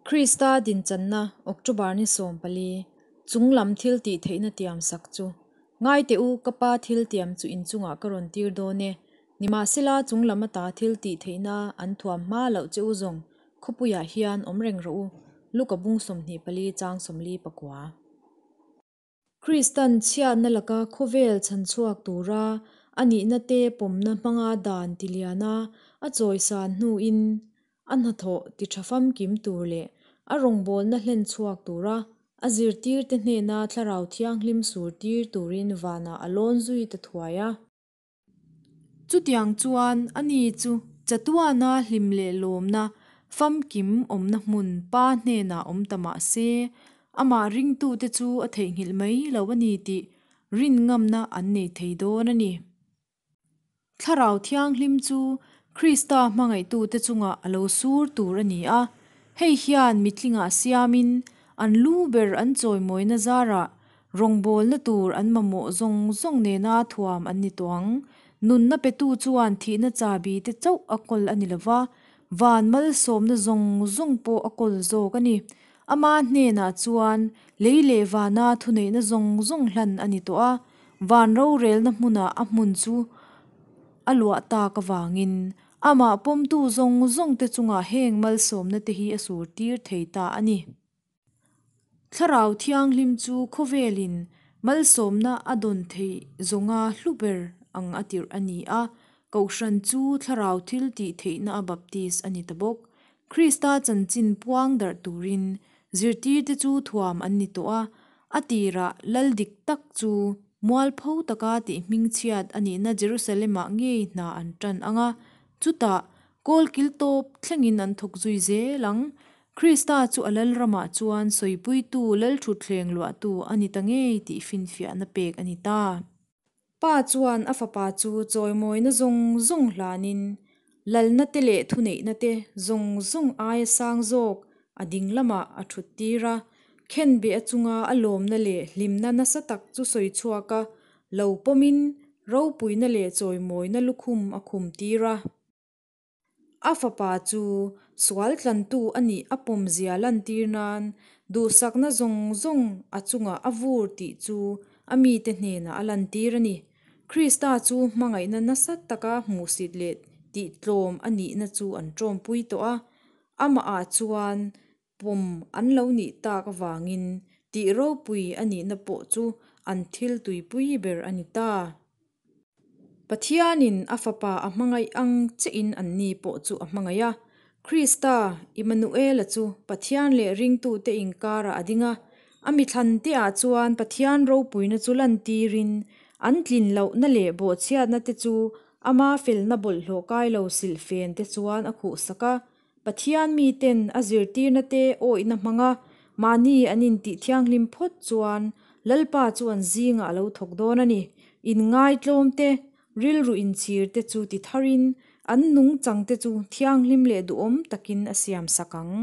Krista dinchanna October ni 14, Chunglam thil tih theihna tiam sak chu. Ngai teh u, ka Pa thil tiam chu in chungah ka rawn tir dawn e. Nimahsela chunglam ata thil tih theihna an thuam hma loh che u zawng khawpuiah hian awm reng rawh u. Luka bung 24 chang 49. Kristan chhiatna laka khawvel chhanchhuak tura a nihna te pawmna hmanga dan tiliana a chawisan hnuin a hnathawh ti tha famkim tur leh a rawngbawlna hlen chhuak tura a zirtirte hnena Thlarau Thianghlim surtir turin vanah a lawn zui ta thuai a. Chutiang chuan ani chu chatuana hlim leh lawmna famkim awmna hmun Pa hnenah awm ta mah se, amah ringtute chu a theihnghilh mai lo a ni tih rinngamna an nei thei dawn a ni. Thlarau Thianghlim chu Krista hmangaihtute chungah a lo sur tur a ni a, hei hian mitlingah siamin an lu ber an chawimawina zarah Rawngbawlna tur an mamawh zawng zawng nena thuam an ni tawh ang. Nunna petu chuan thihna chabi te chauh a kawl a ni lo va, van malsawmna zawng zawng pawh a kawl zawk a ni. Ama hnenah chuan lei leh vana thuneihna zawng zawng hlan a ni tawh a, van rorelna hmunah a hmun chu a luah tak avangin amah pawmtu zawng zawng te chungah heng malsawmna te hi a surtir thei ta a ni. Thlarau Thianghlim chu khawvelin malsawmna a dawn theih zawnga hlu ber ang a tirh a ni a, Kohhran chu Thlarau thil tih theihna a baptis a ni ta bawk. Krista chanchin puang darh turin zirtirte chu thuam an ni tawh a, a tirah lal dik tak chu mualpho taka tih hmingchhiat a nihna Jerusalem-ah ngei hna an tan ang a, chutah kawlkil tawp thlengin an thawk zui zel ang. Krista chu a Lalramah chuan sawipuitu Lalṭhutthleng luahtu a ni ta ngei tih finfiahna pek a ni ta. Pa chuan a Fapa chu chawimawina zawng zawng hlanin lalna te leh thuneihna te zawng zawng aia sang zawk a ding lamah a ṭhuttir a, khenbeh a chunga a lawmna leh hlimna nasa tak chu sawi chhuak a, lo pawmin ropuina leh chawimawina lukhum a khumtir a. A fapa chu sual tlantu a nih a pawmzia lantir nan duhsakna zawng zawng a chungah a vur tih chu a mite hnenah a lantir a ni. Krista chu hmangaihna nasa taka hmuhsit leh tihtlawm a nihna chu an tawmpui tawh a, amahah chuan pawm an lo nih tak avangin tih ropui a nihna pawh chu an thil tuipui ber a ni ta. Pathianin a Fapa a hmangaih ang chiahin anni pawh chu a hmangaih a. Krista, Immanuela chu Pathian leh ringtute inkarah a ding a. A mithlanteah chuan Pathian ropuina chu lantirin an tlin lohna leh bawhchhiatna te chu ama felna bawlhhlawh kai lo silhfen te chuan a khuhsak a. Pathian miten a zirtirna te awihna hmanga mahni an intih thianghlim phawt chuan Lalpa chu an zingah a lo thawk dawn a ni. Inngaitlawm te, rilru inchhir te chu ti tharin an nungchang te chu thianghlim leh duhawm takin a siamsak ang.